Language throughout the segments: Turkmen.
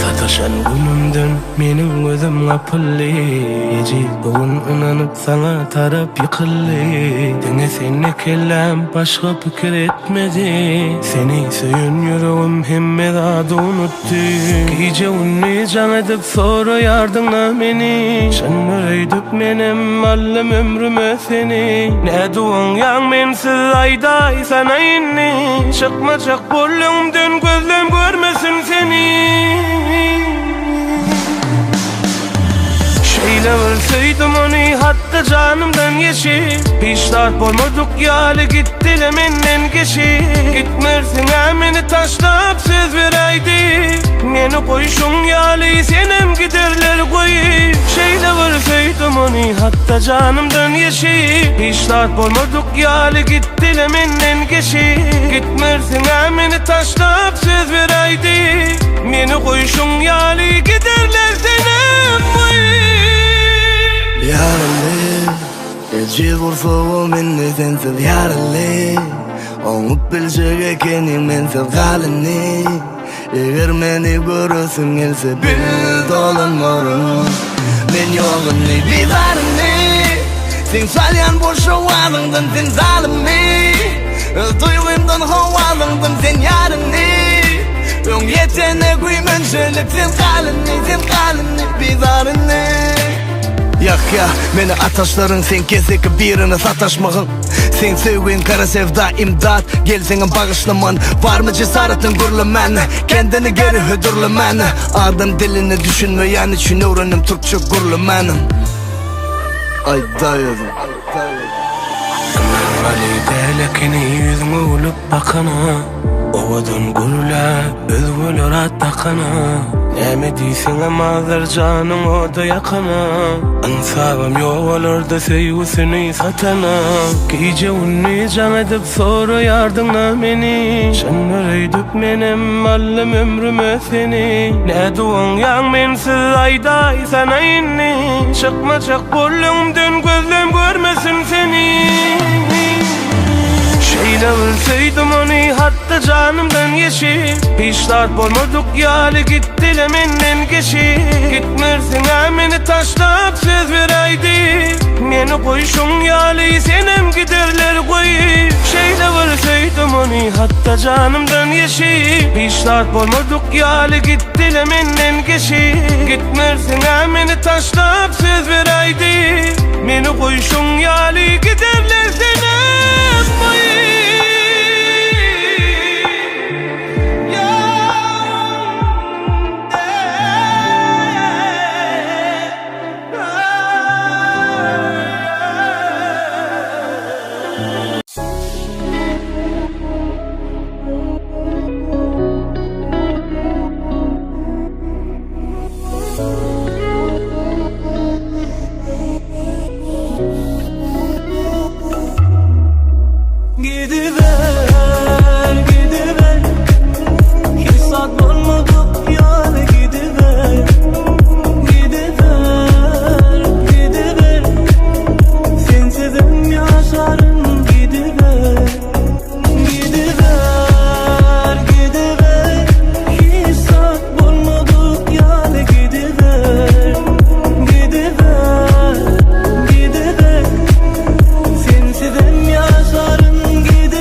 Sataşan günümden meniň gözüm gapyldy Ejiz bu gün ynanyp saňa tarap ýykyldy Diňe sende kelläm başga pikir etmedi Seni söýen ýüregim hemme zady unutdy Gije-gündiz jaň edip soraýardyň-a meni Çyndyr öýdüp menem aldym ömrüme seni Nädip oňýaň mensiz aýdaýsana indi Çykmajak bol öňümden gözlem görmesin seni. Şeýle bir söýdüm ony hatda janymdan geçip Hiç zat bolmadyk ýaly gitdile menden geçip Gitmersiň-ä meni taşlap söz beräýdi Meni goýşuň ýaly senem giderler goýup Şeýle bir söýdüm ony hatda janymdan geçip Hiç zat bolmadyk ýaly gitdile menden geçip Gitmersiň-ä meni taşlap söz beräýdi Meni goýşuň ýaly giderler senem goýup. Ýaraly, ejiz gursagym indi sensiz ýaraly Oňup biljek ekeniň mensiz galyny Eger meni göresiň gelse bil dolanmaryn Men ýok indi bizaryny Seň salýan boş owazyňdan sen zalymmy Öz duýgymdan howalyňdym sen ýaryny Öň ýetene güýmenjelik sen galyny sen galyny bizaryny Ýakýa meni ataşlaryň sen keseki birine sataşmagyň Seň söýgüň gara sewda imdat gelseňem bagyşlaman Barmy jesaratyň gürlemän kendini geri hödürlemän Adam diline düşünmeýän üçin öwrendim türkçe gürlemäni Aýdaý özüň. Ynanmaly däl ekeni ýüzüňe gülüp bakana Owadan gürläp özgeler at dakana. Näme diýseňem azar janyň oda ýakana Ynsabam ýok olarda söýgüsini satana Gije gündiz jaň edip soraýardyňda meni Çyndyr öýdüp menem aldym ömrüme seni Nädip oňýaň mensiz aýdaýsana indi Çykmajak bol öňümden gözlem görmesin seni Şeýle bir söýdüm ony hatda janymdan geçip Hiç zat bolmadyk ýaly gitdile menden geçip Gitmersiň-ä meni taşlap söz beräýdi Meni goýşuň ýaly senem giderler goýup Şeýle bir söýdüm ony hatda janymdan geçip Hiç zat bolmadyk ýaly gitdile menden geçip Gitmersiň-ä meni taşlap söz beräýdi Meni goýşuň ýaly giderler senem goýup Gidiver, gidiver Hiç zat bolmadyk ýaly gidiver Gidiver, gidiver Sensizem ýaşaryn gidiver Gidiver, gidiver Hiç zat bolmadyk ýaly gidiver Gidiver, gidiver Sensizem ýaşaryn gidiver.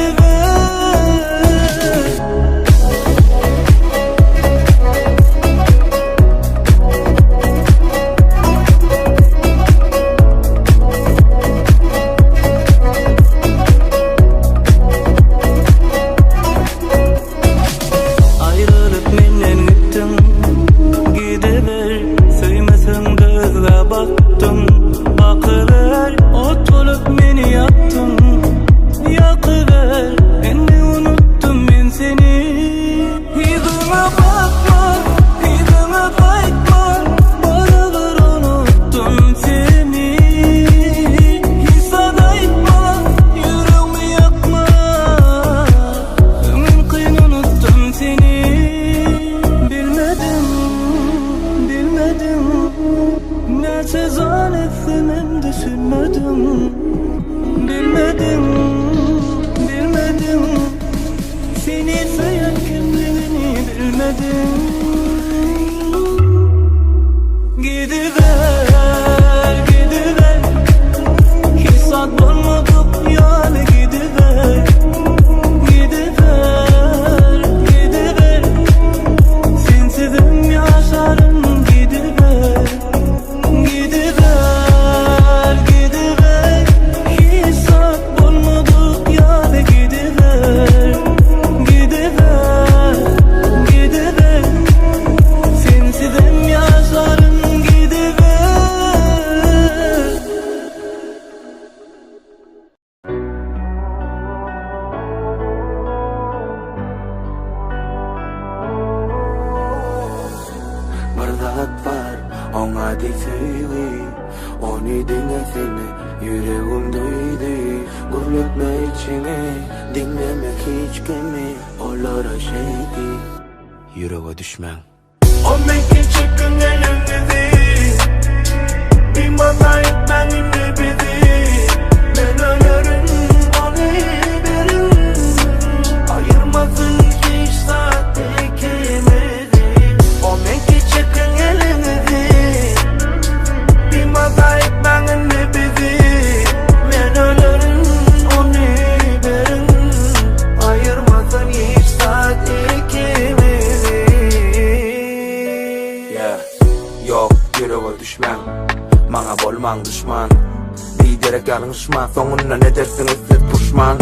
Aýrylyp menden gitdiň Gidiber Söýmeseň-de özgä bakdyň Bakyber Ot bolup meni ýakdyň Ýakyber Indi unutdym men seni Yzyňa bakma Yzyňa gaýtma Barybir unutdym seni Hiç zat aýtma Ýüregimi ýakma Mümkin unutdym seni Bilmedim, bilmedim Näçe zan etsemem düşünmedim Bilmedim, bilmedim Seni söýen kimligini bilmedim Gidiber, gidiber Hiç zat bolmadyk ýaly gidiber Gidiber, gidiber Sensizem ýaşaryn gidiber Gidiber, gidiber Hiç zat bolmadyk ýaly gidiber Gidiber, gidiber Sensizem ýaşaryn gidiber. Bir zat bar, oň ady söýgi Ony diňe seni ýüregim duýdy Gürletme içiňi, diňleme hiç kimi Olara şeý diý, ýürege düşmäň. O meňki çekiň eliňizi Bimaza etmäň indi bizi Men ölerin ony beriň Aýyrmasyn hiç zat ikimizi O meňki çekiň eliňizi Bimaza etmäň indi bizi Men ölerin ony beriň Aýyrmasyn hiç zat ikimizi. Yeah, ýok, ýürege düşmäň, maňa bolmaň duşman Biderek ýalňyşma, soňundan edersiňiz siz puşman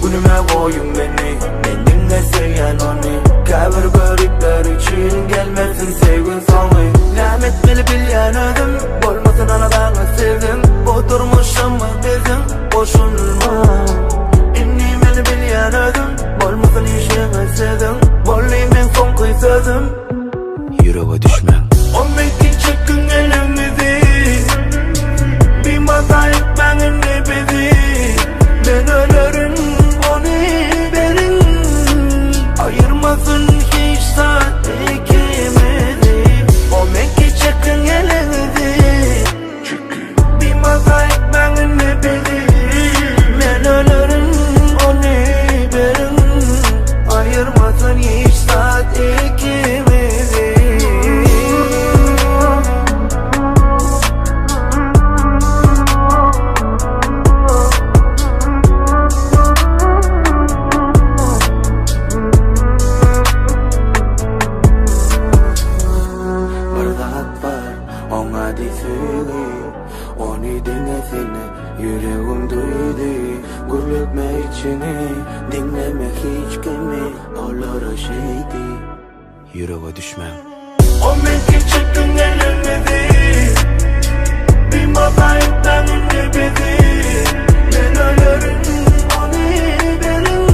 Günüme goýuň meni, men diňe söýýän ony Käbir göripler üçin gelmesin söýgiň soňy Näme etmeli bilýän özüm, bolmasyn aladaňyz siziň Bu durmuşymyz biziň, goşulma Indi meni bilýän özüm, bolmasyn işiňiz siziň Boldy meň soňky sözüm Ýürege düşmäň. düşmäň. O menki çekiň eliňizi Bimaza etmäň indi bizi Men ölerin ony beriň Aýyrmasyn hiç zat ikimizi O menki çekiň eliňizi Bimaza etmäň indi bizi Men ölerin ony beriň Aýyrmasyn hiç zat ikimizi. Bir zat bar, oňa diý söýgi Ony diňe seni ýüregim duýdy Gürletme içiňi, diňleme hiç kimi Olara şeý diý, ýürege düşmäň. O menki çekiň eliňizi Bimaza etmäň indi bizi Men ölerin ony beriň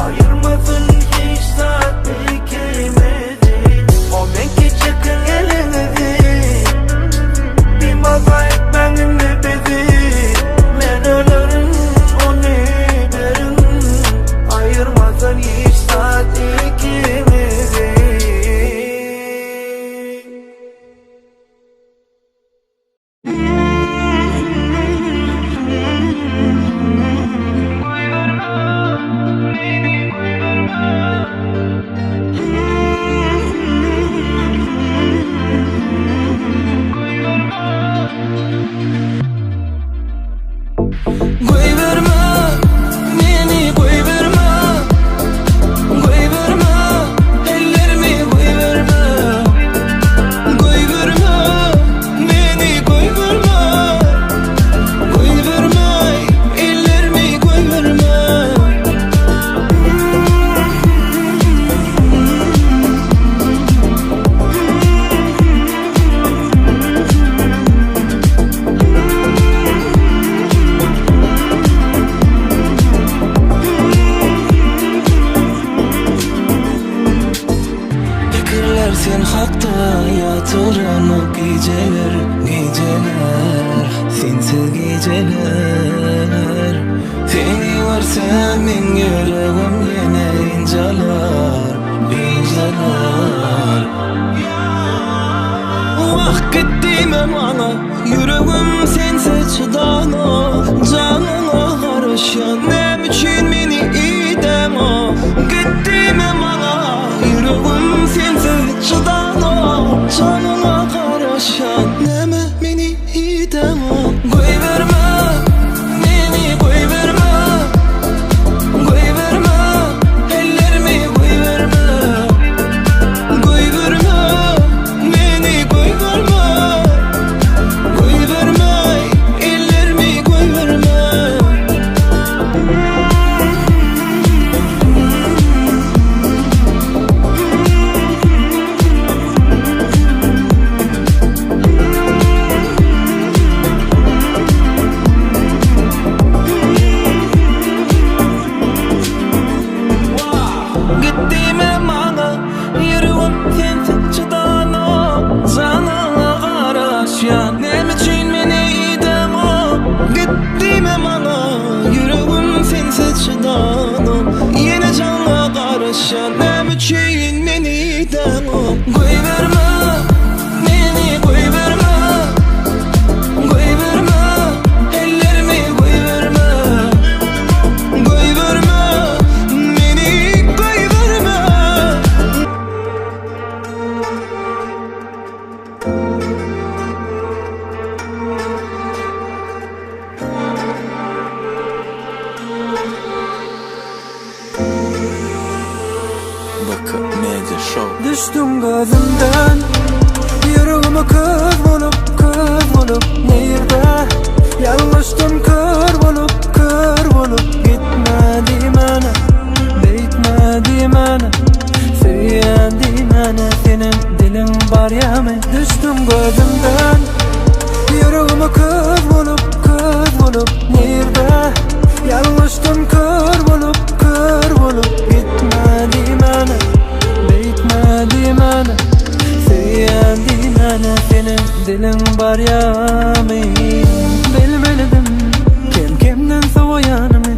Aýyrmasyn hiç zat ikimizi O menki çekiň eliňizi Bimaza etmäň indi bizi Men ölerin ony beriň Aýyrmasyn hiç zat ikimizi. Goýberme meni goýberme Goýberme ellerimi goýberme Goýberme meni goýberme Goýberme ellerimi goýberme. Pikirler sen hakda ýatyranok gijeler, gijeler Sensiz gijeler Seni görsem meň ýüregim ýene ynjalar, ynjalar Wah git diýme maňa Ýüregim sensiz çydanok Janyňa garaşýan Näme üçin meni idäňok Git diýme maňa Ýüregim sensiz çydanok Janyňa garaşýan Näme meni idäňok Goýberme meni goýberme Goýberme ellerimi goýberme Goýberme meni goýberme Goýberme ellerimi goýberme. Git diýme maňa Ýüregim sensiz çydanok Janyňa garaşýan Näme üçin meni idäňok Git diýme maňa Ýüregim sensiz çydanok Ýene janyňa garaşýan Näme üçin meni idäňok Goýberme meni goýberme Goýberme ellerimi goýberme Goýberme meni goýberme. BK Media Show. Düşdüň gözümden Ýüregime köz bolup, köz bolup Nirde Ýalňyşdym kör bolup, kör bolup Gitme diýmäne, beýtme diýmäne Söýýän diýmäne Seniň diliň barýamy Düşdüň gözümden Ýüregime köz bolup, köz bolup Nirde Ýalňyşdym kör bolup, kör bolup Gitme diýmäne, beýtme diýmäne. diýmäne Seniň diliň barýamy Bilmelidim kem kemden sowaýanymy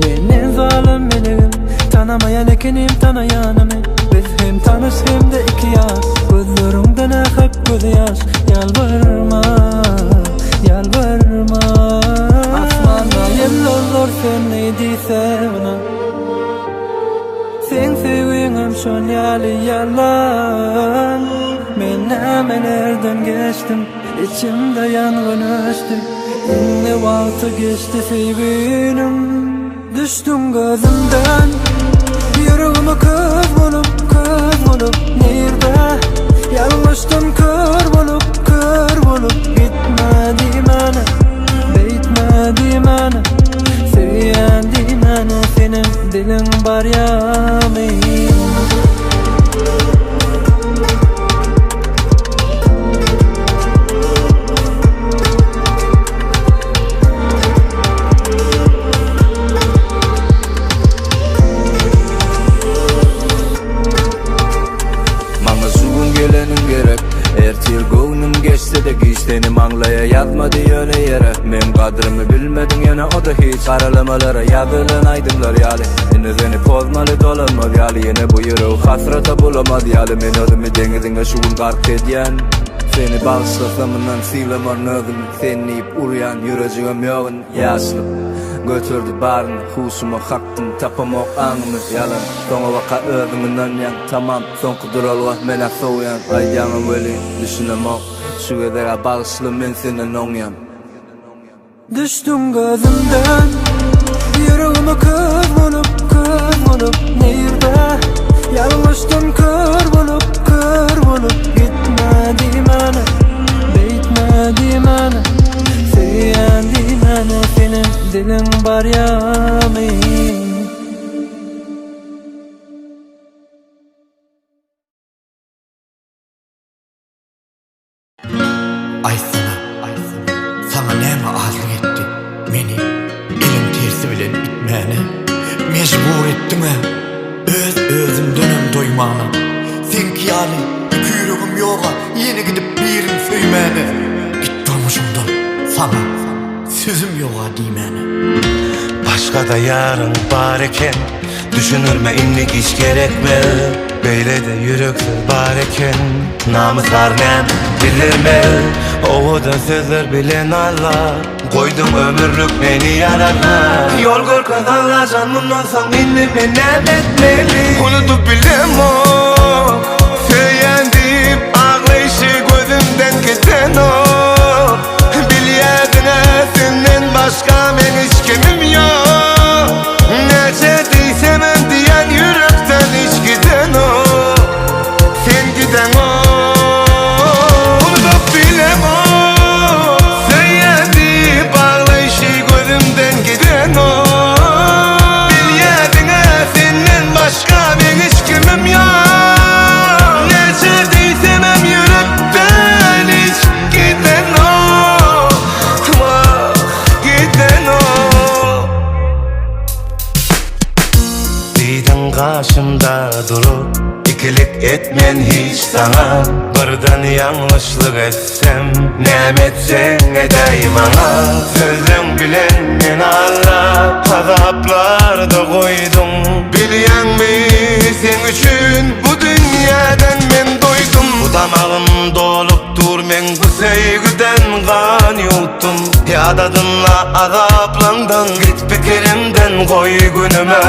Menden zalym melegim Tanamaýan ekenim tanaýanymy Biz hem tanyş hem-de iki ýat Gözleriňden akyp gözýaş Ýalbarma, ýalbarma Asmanda ýyldyzlar söndi diýsene Seň söýgiňem şol ýaly ýalan Men nämelerden geçdim Içimde ýangyn öçdi Indi wagty geçdi söýginiň Düşdüň gözümden Ýüregime köz bolup, köz bolup Nirde ýalňyşdym kör bolup, kör bolup Gitme diýmäne, beýtme diýmäne Söýýän diýmäne seniň diliň barýamy. Maňa şu gün geleniň gerek Ertir göwnüm geçse-de giç Seni maňlaýa ýazmady ýöne ýere Meň gadrymy bilmediň ýöne o-da hiç Garalamalara ýazylan aýdymlar ýaly Indi seni pozmaly dolanmaz ýaly Ýene bu ýüregi hasrata bulamaz ýaly Men özümi deňiziňe şu gün gark edýän Seni bagyşlasam mundan sylamaryn özümi Sen diýip urýan ýürejigem ýok indi Ýaşlyk göterdi baryny Huşuma kakdyň tapamok aňymy Ýalan soňabaka özüň ynanýaň Tamam soňky duralga men-ä sowýan Aýdýaňam welin düşünemok Şu gezeg-ä bagyşla men senden oňýan. Düşdüň gözümden Ýüregime köz bolup, köz bolup Nirde ýalňyşdym kör bolup, kör bolup Gitme diýmäne, beýtme diýmäne Söýýän diýmäne seniň diliň barýamy. Aýtsana, saňa näme azlyk etdi, meni eliň tersi bilen itmäne mejbur etdiň-ä, öz-özümdenem doýmana. Seňki ýaly iki ýüregim ýog-a, ýene gidip birin söýmäne. Git durmuşymdan, saňa sözüm ýog-a diýmäne. Başgada ýaryň bar eken Düşündirme indi giç gerekme Beýlede ýüreksiz bar eken Namys ar näme bildirme Owadan sözler bilen alla Goýduň ömürlik meni ýarala Ýol görkez Allajan mundan soň indi men näme etmeli Unudyp bilemok Söýýän diýip aglaýşy gözümden kesenok Bilýärdiňä senden başga meň hiç kimim ýok Näçe diýsemem diýen ýürekden hiç gidenok Sen gideňok Unudyp bilemok Söýýän diýip aglaýşy gözümden gidenok Bilýärdiňä senden başga meň hiç kimim ýok Näçe diýsemem ýürekden hiç Gidenok, wah, gidenok. Diýdiň gaşymda durup, ikilik etmen hiç saňa. Birden ýalňyşlyk etsem, näme etseň edäý maňa. Sözleň bilen meni aldap, azaplarda goýduň. Bilýäňmi, seň üçin bu dünýäden men doýdum. Bu damagym dolup Dur men bu söýgüden gan ýuwtdum Ýadadymla azaplandan Git pikirimden goý günüme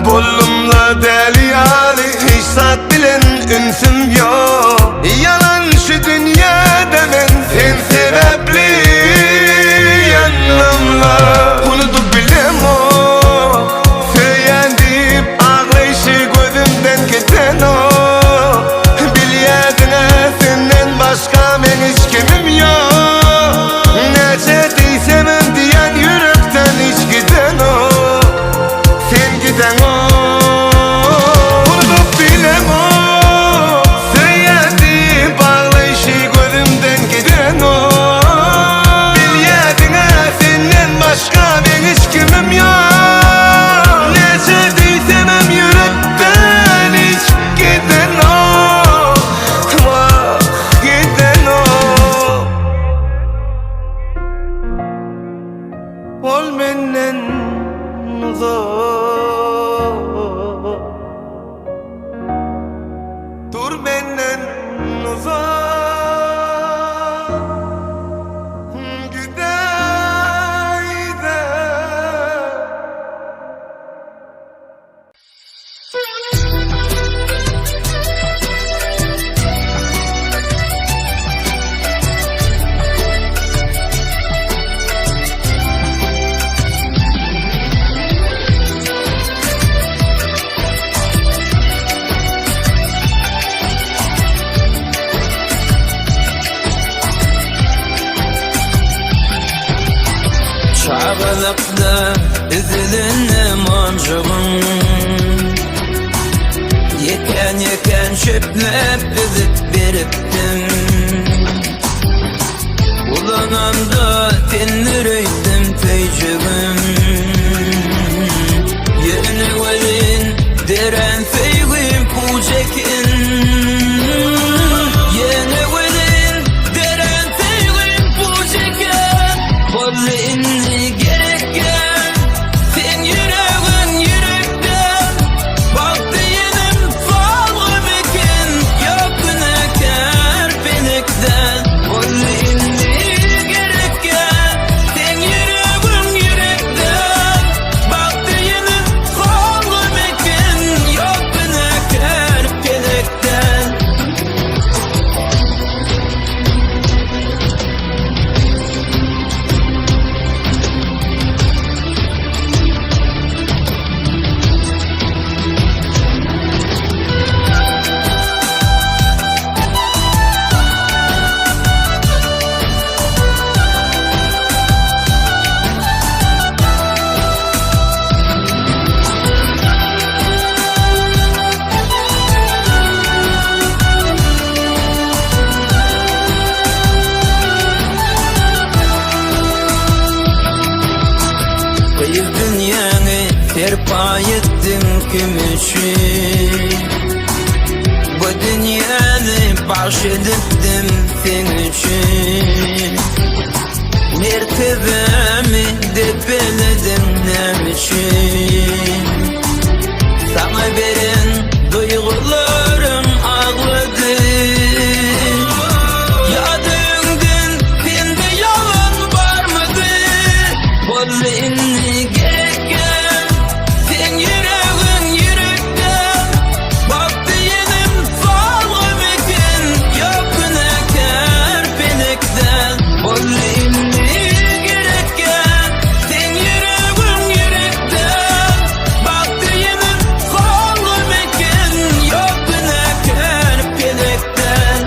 Boldumla däli ýaly Hiç zat bilen ünsüm ýok Ýalan şu dünýäde men Sen sebäpli ýandymla Unudyp bilemok Söýýän diýip aglaýşy gözümden kesenok Bilýärdiň-ä senden başga meň hiç kimim ýok Näçe diýsemem diýen ýürekden hiç gidenok Sen gideňok Unudyp bilemok Söýýän diýip aglaýşy gözümden gidenok Bilýärdiň-ä senden başga meň hiç kimim ýok Näçe diýsemem ýürekden hiç gidenok Wah, gidenok. Çagalykda üzülende monjugym Ýekän-ýekän çöpläp üzüp beripdim Ulanamda sendir öýtdüm söýjegim Ýöne welin dörän söýgim puç eken Ýöne welin dörän söýgim puç eken Boldy indi gerekgän Seň ýüregiň ýürekden Bagt diýenim salgym eken Ýok günäkär pelekden Boldy indi gerekgän Seň ýüregiň ýürekden Bagt diýenim salgym eken Ýok günäkär pelekden. Gyz dünýäňi serpaý etdiň kim üçin Bu dünýäni bagş edipdim seň üçin Mertebämi depelediň näme üçin Saňa beren duýgularym aglady Ýa-da öňden sende ýalan barmydy Boldy indi gerekgä Seň ýüregiň ýürekden Bak diýenim salgym eken Ýok günäkär pelekden Boldy indi gerekgä Seň ýüregiň ýürekden Bak diýenim salgym eken Ýok günäkär pelekden.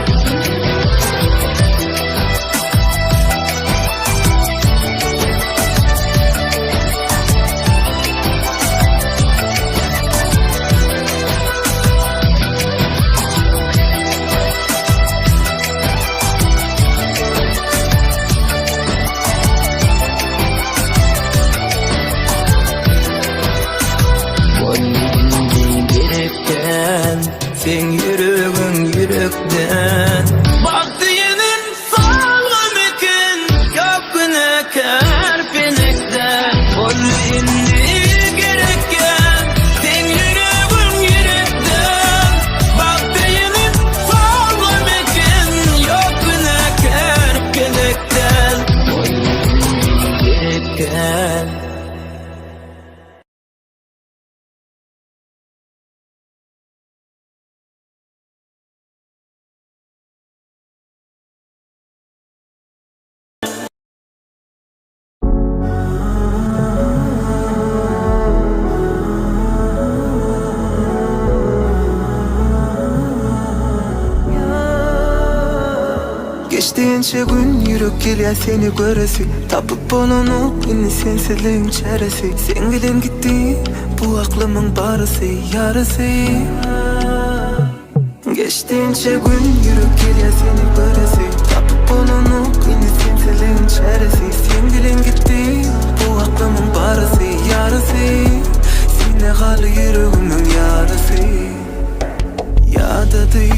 Seň ýüregiň ýürekden Bak diýenim Salgym eken ýok günäkär pelekden Boldy indi gerekgä Seň ýüregiň ýürekden Bak diýenim salgym eken ýok günäkär pelekden Boldy indi gerekgä. Geçdi ençe gün ýürek gelýär seni göresi Tapyp bolanok indi sensizligiň çäresi Seň bilen gitdi bu aklymyň barysy ýarysy Geçdi ençe gün ýürek gelýär seni göresi Tapyp bolanok indi sensizligiň çäresi Seň bilen gitdi bu aklymyň barysy ýarysy Sende galdy ýüregimiň ýarysy Ýadady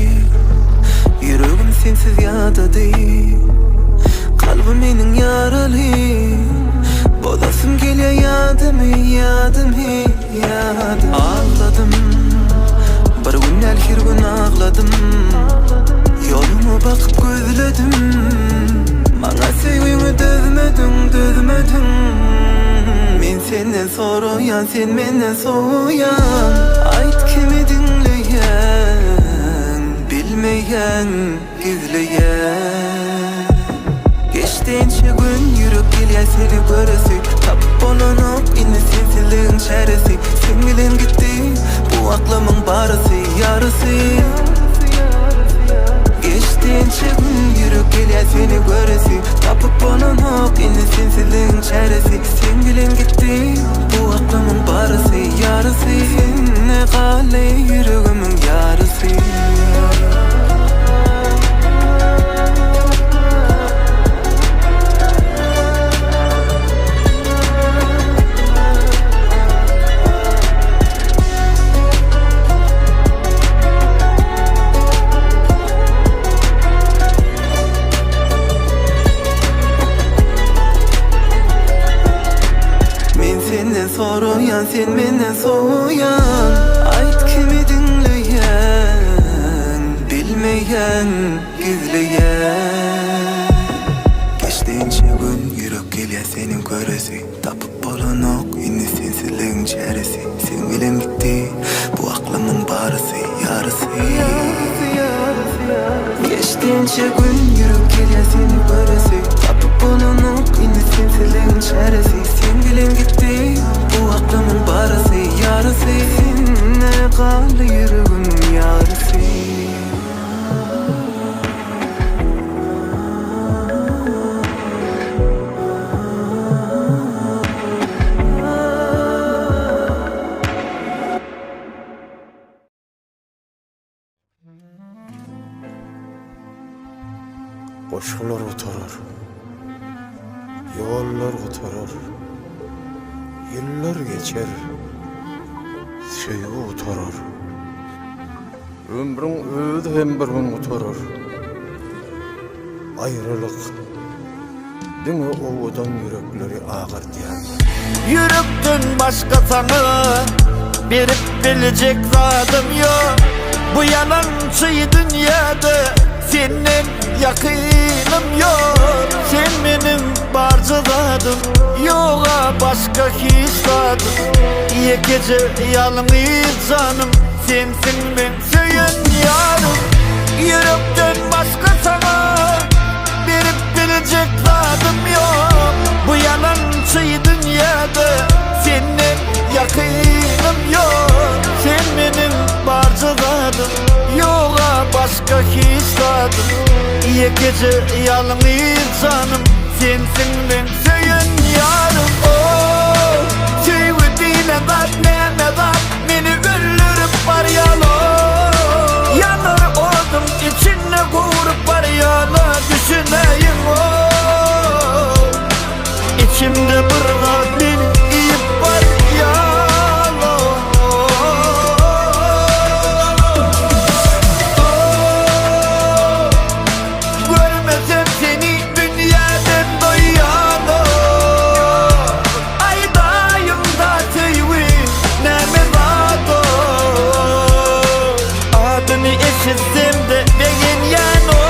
Ýüregim sensiz ýadady Kalbym meniň ýaraly Bozasym gelýär ýadymy ýadymy Ýadym Agladym Bir gün däl her gün agladym Ýoluňa bakyp gözledim Maňa söýgüňi dözmediň dözmediň Men senden soraýan sen menden sowaýan Aýt kimi diňleýäň Bilmeýän gizleýän Geçdi ençe gün ýürek gelýär seni göresi Tapyp bolanok indi sensizligiň çäresi Seň bilen gitdi bu aklamyň barysy ýarysy Geçdi ençe gün ýürek gelýär. gelýär seni göresi Tapyp bolanok indi sensizligiň çäresi Seň bilen gitdi bu aklymyň barysy ýarysy Sende galdy ýüregimiň ýarysy. Men senden soraýan, sen menden sowaýan Aýt kimi diňleýäň, bilmeýän, gizleýän Geçdi ençe gün, ýürek gelýär seniň göresi Tapyp bolanok indi sensizligiň çäresi Seň bilen gitdi bu aklymyň barysy, ýarysy Geçdi ençe gün, ýürek gelýär seni göresi Tapyp bolanok indi sensizligiň çäresi Seň bilen gitdi bu aklymyň barysy, ýarysy Sende galdy ýüregimiň ýarysy. Goşgular gutarar, ýollar gutarar, Ýyllar geçer, söýgi gutarar. Ömrüň özi hem bir gün gutarar. Aýralyk diňe owadan ýürekleri agardýar. Ýürekden başga saňa berip biljek zadym ýok Bu ýalançy dünýäde senden ýakynym ýok Sen meniň barja zadym ýoga başga hiç zadym Ýekeje ýalňyz janym sensiň meň söýen ýarym Ýürekden başga saňa berip biljek zadym ýok Bu ýalançy dünýäde senden ýakynym ýok Sen meniň barja zadym ýoga başga hiç zadym Ýekeje ýalňyz janym sensiň meň söýen ýarym Oh söýgi diýlen zat näme zat meni öldürip barýalo Ýanar odum içinde gurup barýala düşüneýin oh Içimde bir zat meni iýip barýalo Oh Görmesem seni dünýäden doýýan-o Aýdaýyň-da söýgi näme zat-o Adyny eşitsem-de begenýän-o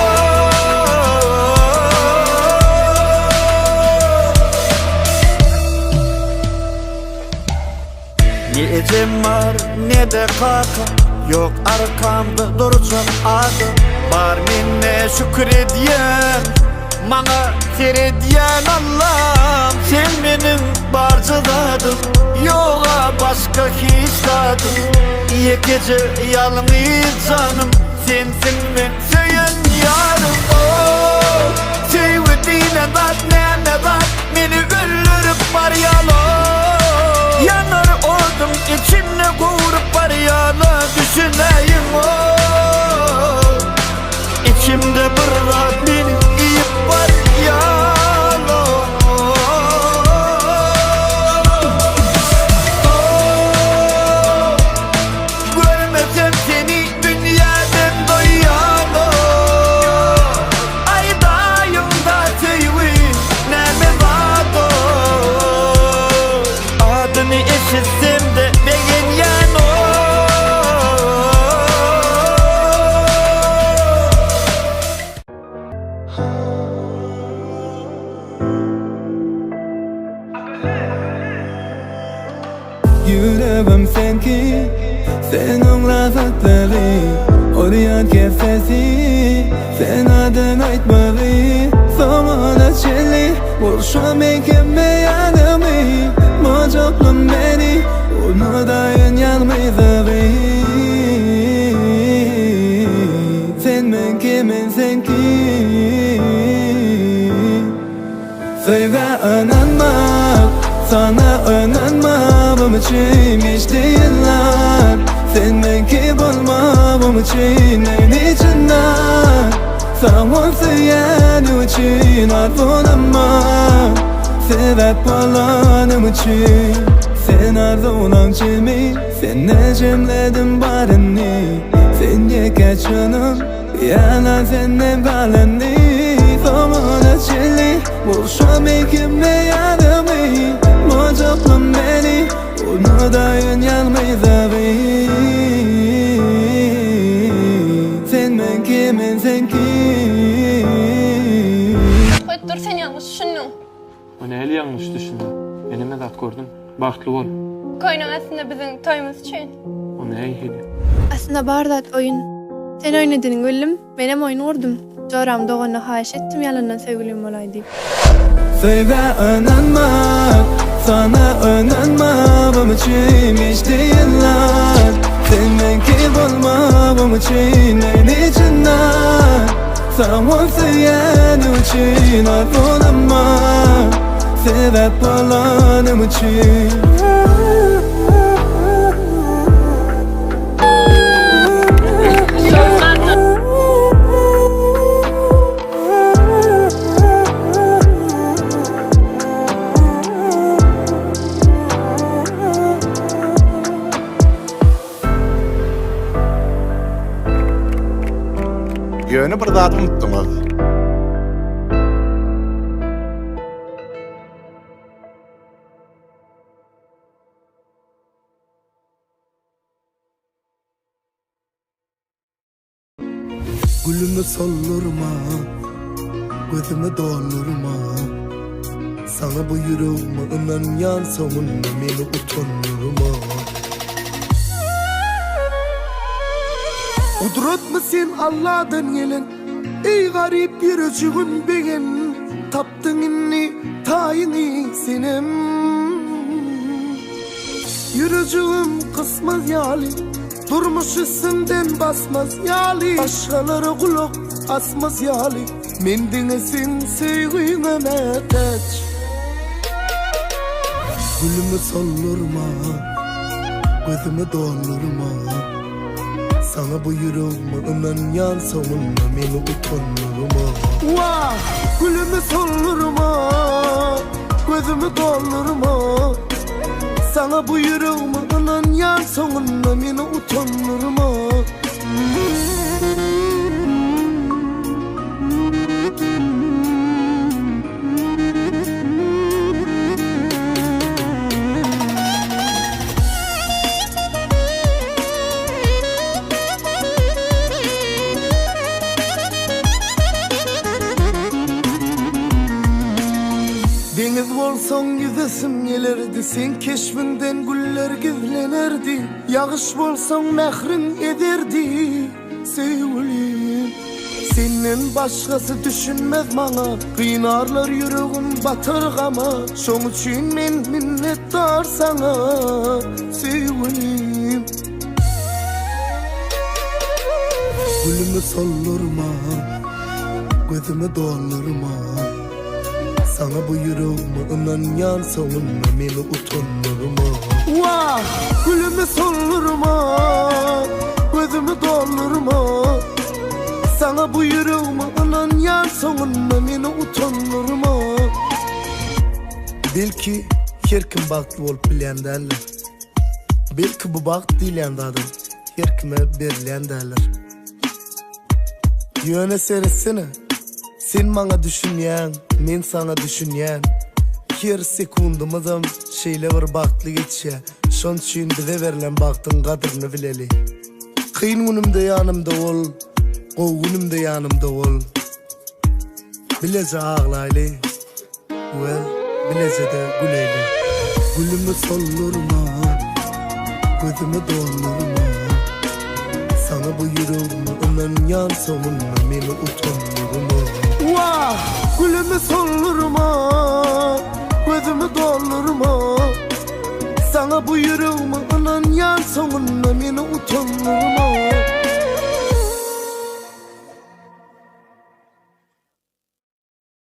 Ne ejem bar, ne-de kakam Ýok arkamda durjak adam Bar mende şükür edýän Maňa seredýän Allam Sen meniň barja zadym Ýoga başga hiç zadym Ýekeje ýalňyz janym Sensiň meň söýen ýarym Oh söýgi diýlen zat näme zat Meni öldürip barýalo Ýanar odum içinde gowrup barýala Düşünäýiň oh Içimde bir zat meni iýip barýalo Oh Görmesem seni dünýäden doýýan-o Aýdaýyň-da söýgi näme zat-o Adyny eşitsem-de begenýän-o. Ýüregim seňki, sen oň rahatlygy Urýan kefesi, sen adyn aýtmagy Soňuna çenli gurşa men ýanymy Mojaklym meni, unudaýyn ýalňyzlygy Sen meňki, men seňki. Söýgä ynanmak, sana ynanmagym üçin geçdi ýyllar Sen meňki bolmagym üçin meni çyndan Sag bol söýýänim üçin arzuwlama Sebäp bolanym üçin Sen arzuwlaň jemi Sende jemledim baryny Sen ýeke çynym Ýalan senden galany Soňuna çenli Bolşam ikime ýanymy Monjuklym meni Unudaýyn ýalňyzlygy Sen meňki men seňki. Goýup dur sen ýalňyş düşündiň. O nähili ýalňyş düşündim? Men hemme zat gördüm. Bagtly bol. Köýnek aslynda biziň toýumyz üçin. O nähili? Aslynda bar zat oýun. Sen oýun edeniňi bildim. Menem oýun gurdum. Joram doganyna haýyş etdim ýalandan söýgülim bolaý diýip. Söýgä ynanmak, sana ynanmagym üçin geçdi ýyllar Sen meňki bolmagym üçin meni çyndan Sag bol söýýänim üçin arzuwlama Sebäp bolanym üçin. Ýöne bir zat unutdyňyz. Gülümi soldurma, gözümi doldurma Saňa bu ýüregimi ynanýan soňunda meni utandyrma. Gudratmy sen Alladan gelen Eý garyp ýürejigim begen Tapdyň indi taýyňy senem. Ýürejigim gysmaz ýaly, Durmuş üstümden basmaz ýaly, Başgalara gulak asmaz ýaly, Men diňe seň söýgüňe mätäç. Gülümi soldurma, Gözümi doldurma, Saňa bu ýüregimi ynanýan soňunda meni utandyrma. Wah, gülümi soldurma, Gözümi doldurma. Saňa bu ýüregimi ynanýan soňunda meni utandyrma. Deňiz bolsaň ýüzesim gelerdi Seň keşbiňden güller gizlenerdi Ýagyş bolsaň mähriň ezerdi Söýgülim Senden başgasy düşünmez maňa Gynarlar ýüregim batar gama Şoň üçin men minnetdar saňa Söýgülim Gülümi soldurma Gözümi doldurma Saňa bu ýüregimi ynanýan soňunda meni utandyrma. Wah, gülümi soldurma, gözümi doldurma. Saňa bu ýüregimi ynanýan soňunda meni utandyrma. Belki her kim bagtly bolup bilýän däldir. Belki bu bagt diýilýän zadam her kime berilýän däldir. Ýöne seretsene, sen maňa düşünýäň, men saňa düşünýän. Her sekundymyzam şeýle bir bagtly geçýär. Şon üçin bize berlen bagtyň gadryny bileli. Kyn günümde ýanymda bol, gowy günümde ýanymda bol. Bileje aglaýly. We bilejede güleýli. Gülümi soldurma, gözümi doldurma Saňa bu ýüregimi ynanýan soňunda meni utandyrma. Wah, gülümi soldurma, gözümi doldurma Saňa bu ýüregimi ynanýan soňunda meni utandyrma.